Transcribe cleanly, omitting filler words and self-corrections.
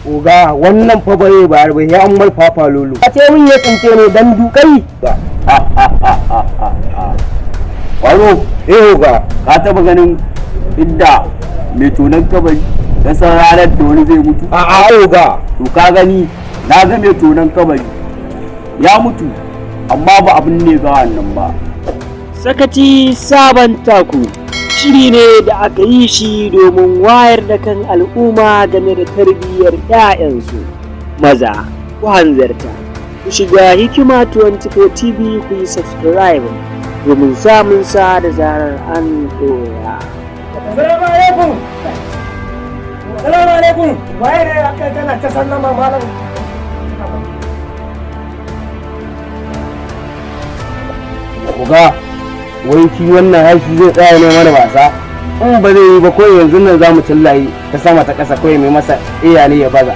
Oga, wannan fa ba zai bayar ba, sai an bar fafa lolo. A ce mun ya tsince ne dan dukai. Kwaro, Eh oga, ka taba ganin inda mai tonon kabari ya san ranar da wani zai mutu? A'a oga. To ka gani, na ga mai tonon kabari ya mutu, amma ba abin ne ga wannan ba. Sakaci Sabon Taku shiri ne da aka yi shi domin wayar da kan al'umma game da tarbiyyar 'ya'yansu maza. Ku hanzarta ku shiga Hikima 24 TV ku yi subscribe domin samun sa da zarar an dora. Salamu alaikum. Salamu alaikum. Waye ne aka tana ta sallama, malam? Oga, wai shi wannan haishi zai tsaya ne mana wasa. In ba zai yi ba ko yanzu nan za mu cillaye ta sama ta ƙasa kawai mai masa iyali ya baza.